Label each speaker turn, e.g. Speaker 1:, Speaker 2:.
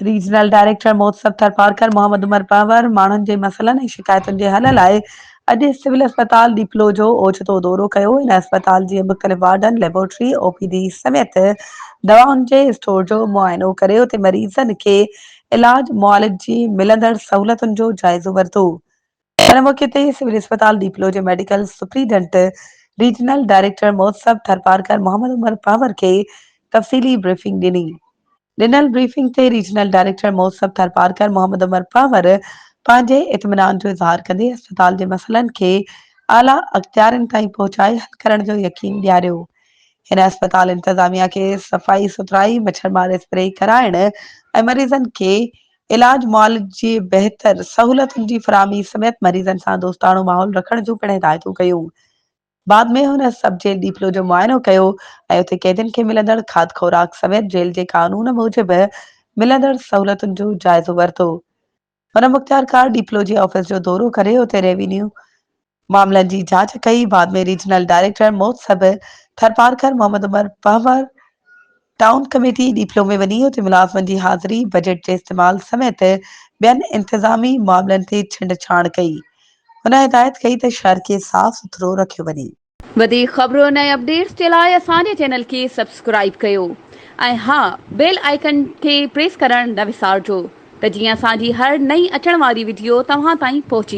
Speaker 1: Regional director موتسب ٿرپارڪر محمد عمر پنهور ماڻهن جي مسئلن ۽ شڪايتن جي حل لاء اڄ سول اسپتال ڏيپلو جو اوچتو دورو ڪيو. هن اسپتال جي مختلف وارڊن، ليبارٽري، او پي ڊي سميت دوائن جي اسٽور جو معائنو ڪري اتي مريضن کي علاج معالج جي ملندڙ سهولتن جو جائزو ورتو. ان موقعي تي سول اسپتال ڏيپلو جي ميڊيڪل سپريڊنٽ ريجنل ڊائريڪٽر موتسب ٿرپارڪر محمد عمر پنهور کي تفصيلي بريفنگ ڏني. ڏنل بريفنگ تي ريجنل ڊائريڪٽر موسب ٿرپارڪر محمد عمر پنهور پنهنجي اطمينان جو اظهار ڪندي اسپتال جي مسئلن کي اعليٰ اختيارين تائين پهچائي حل ڪرڻ جو يقين ڏياريو. هن اسپتال انتظاميا کي صفائي سٿرائي، مڇر مار اسپري ڪرائڻ ۽ مريضن کي علاج معالج جي بهتر سهولتن جي فراهمي سميت مريضن سان دوستاڻو ماحول رکڻ جون پڻ هدايتون ڪيون. بعد ۾ هن سب جيل ڏيپلو جو معائنو ڪيو ۽ اتي قيدين کي ملندڙ کاڌ خوراڪ سميت جيل جي قانون موجب ملندڙ سهولتن جو جائزو ورتو. هن مختيارڪار ڏيپلو جي آفيس جو دورو ڪري اتي ريونيو معاملن جي جاچ ڪئي. بعد ۾ ريجنل ڊائريڪٽر موتسب ٿرپارڪر محمد عمر پنهور ٽائون ڪميٽي ڏيپلو ۾ وڃي اتي ملازمن جي حاضري، بجيٽ جي استعمال سميت ٻين انتظامي معاملن تي ڇنڊ ڇاڻ ڪئي. هن هدايت ڪئي ته شهر کي صاف سٿرو رکيو وڃي.
Speaker 2: وڌيڪ خبرن ۽ اپڊيٽس جي لاء اسان جي چينل کي سبسڪرائيب ڪيو ۽ ها بيل آئيڪن کي پريس ڪرڻ نه وسارجو ته جيئن اسان جي هر نئين اچڻ واري وڊيو توهان تائين پهچي.